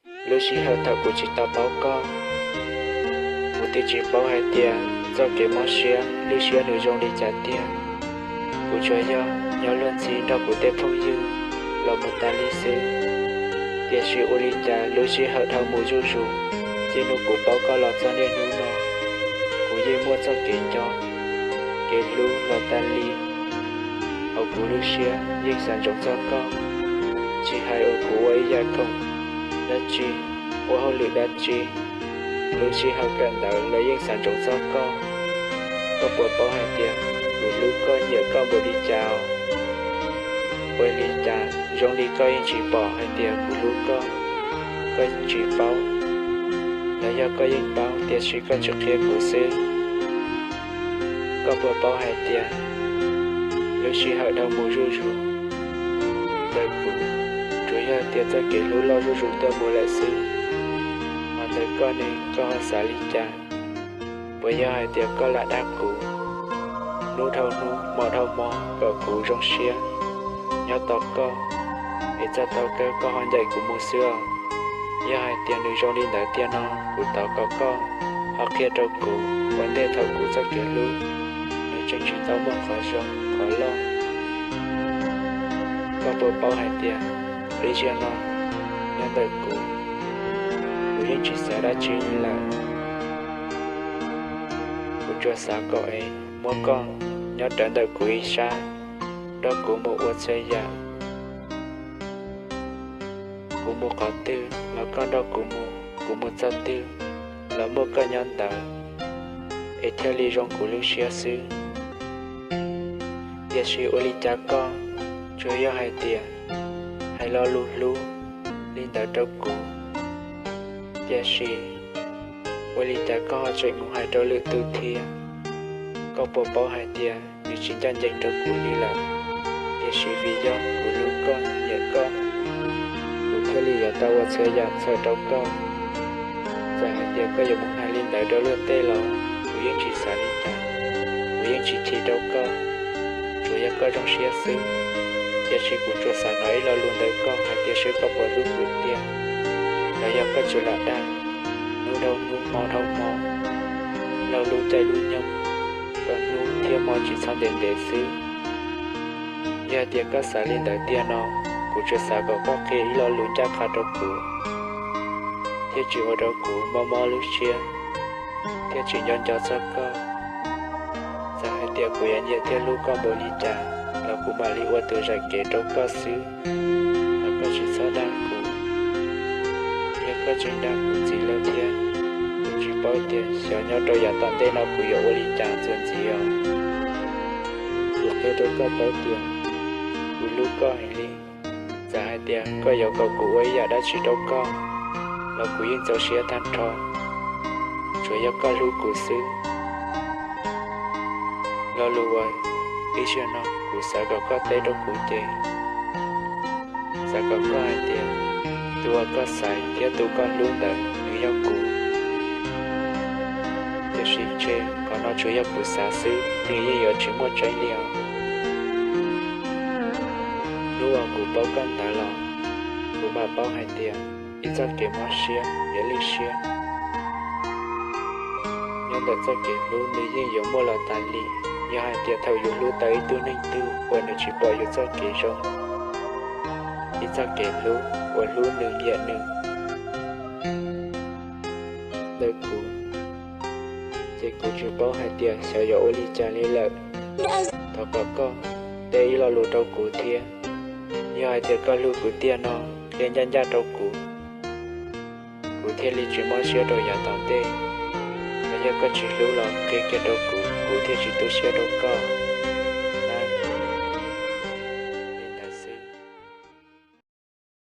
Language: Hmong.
Lub sij hawm thaum kuv tsis tau paub koj, kuv twb tsis paub hais tias txoj kev mob siab lwj siab nws zoo li cas tiag. Kuv tsuas yog nyob luag ntxhi nrog kuv tej phooj ywg los mus tas li xwb. Tiam sis ua li cas lub sij hawm dhau mus zuj zus, txij hnub kuv paub koj los txog niaj hnub no, kuv yeej muaj txoj kev nco, kev hlub los tas li. Hauv kuv lub siab yeej xav ntsoov txog koj, tsis hais uas kuv ua ib yam khoom dab tsi, ua hauj lwm dab tsi, lub sij hawm kawm ntawv los yeej xav ntsoov txog koj. Koj puas paub hais tias kuv hlub koj nyiam koj npaum li cas? Ua li cas zoo li koj yeej tsis pom hais tias kuv hlub koj? Koj tsis paub, los yog koj yeej paub tiam sis koj tsis qhia kuv xwb? Koj puas paub hais tias lub sij hawm dhau mus zuj zus ntawm kuv tsuas yog tias txoj kev hlub loj zuj zus tuaj mus lawm xwb? Ho ntawm koj ne, koj ho xav li cas? Puas yog hais tias koj lam dag kuv, hnub dhau hnub hmo dhau hmo kom kuv zoo siab nyob tos koj, es txog thaum kawg koj ho ncaim kuv mus xwb os? Yog hais tias nws zoo li ntawd tiag no, kuv thov kom koj ho qhia rau kuv ua ntej thaum kuv txoj kev hlub nws tseem tsis tau muaj qhov zoo qhov loj. Koj puas paub hais tias lub sij hawm no nyob ntawm kuv, kuv yeej tsis xav dab tsi li lawm. Kuv tsuas xav kom es muab koj nyob rawv ntawm kuv ib sab, nrog kuv mus ua txhua yam. Kuv mus qhov twg los koj nrog kuv mus, kuv mus txog twg los muaj koj nyob ntawd, es thiaj li zoo kuv lub siab xwb. Tiam sis ua li cas koj tsuas yog hais tias hais lo lus hlub li ntawd rau kuv, tiam sis ua li cas koj ho tseem mus hais rau lwm tus thiab? Koj puas paub hais tias nws tsis ncaj ncees rau kuv li lawm, tiam sis vim yog kuv hlub koj nyiam koj, kuv thiaj li yuav tau ua txhua yam txhawm rau koj. Txawm hais tias koj yuav mus hais li ntawd rau luag tej los kuv yeej tsis xav li cas, kuv yeej tsis chim rau koj, tsuas yog koj zoo siab xwb. Tiam sis kuv tsuas xav hnov ib lo lus ntawm koj hais tias seb koj puas hlub kuv tiag, los yog koj tsuas lam dag hnub dhau hnub hmo dhau hmo, laug lub caij lub nyoog, kom hnub thiab hmo tsis txhob ntev ntev xwb. Yog hais tias koj xav li ntawd tiag no, kuv tsuas xav kom koj qhia ib lo lus ncaj qha rau kuv, thiaj tsis ua rau kuv mob mob lub siab, thiaj tsis nco nco txog koj. Txawm hais tias kuv yuav nyiam thiab hlub koj npaum li cas los kuv mam li ua tus zam kev rau koj xwb, los koj tsis txhob dag kuv. Yog koj tseem dag kuv ntxiv lawm thiab, kuv tsis paub tias xyov nyob rau yav tom ntej no kuv yuav ua li cas txuas ntxiv os. Kuv qhia rau koj paub tias kuv hlub koj heev li. Txawm hais tias koj yuav kom kuv ua ib yam dab tsi rau koj los kuv yeej txaus siab tag nrho, tsuas yog koj hlub kuv xwb. Lo lus uas ib zaug no kuv xav kom koj teb rau kuv ces xav kom koj hais tias tus uas koj xaiv thiab tus koj hlub ntawd nws yog kuv. Tiam sis ntshe qhov no tsuas yog kuv xav xwb, nws yeej yuav tsis muaj tseeb li os. Hnub uas kuv paub koj ntawd los, kuv mam paub hais tias ib txoj kev mob siab yuav lwj siab nyob ntawm txoj kev hlub nws yeej yuav muaj los tas li. Yog hais tias thaum yus hlub tau ib tug neeg twg uas nws tsis pom yus txoj kev zoo, ib txoj kev hlub uas hlub nws nyiam nws ntawm kuv, ces kuv tsis paub hais tias xyov yuav ua li cas li lawm. Thov kom koj teb ib lo lus rau kuv thiab. Yog hais tias koj hlub kuv tiag no, qhia ncaj ncaj rau kuv, kuv thiaj li tsis mob siab rau yav tom ntej. Los yog koj tsis hlub los qhia kiag rau kuv, kuv thiaj tsis tu siab rau koj.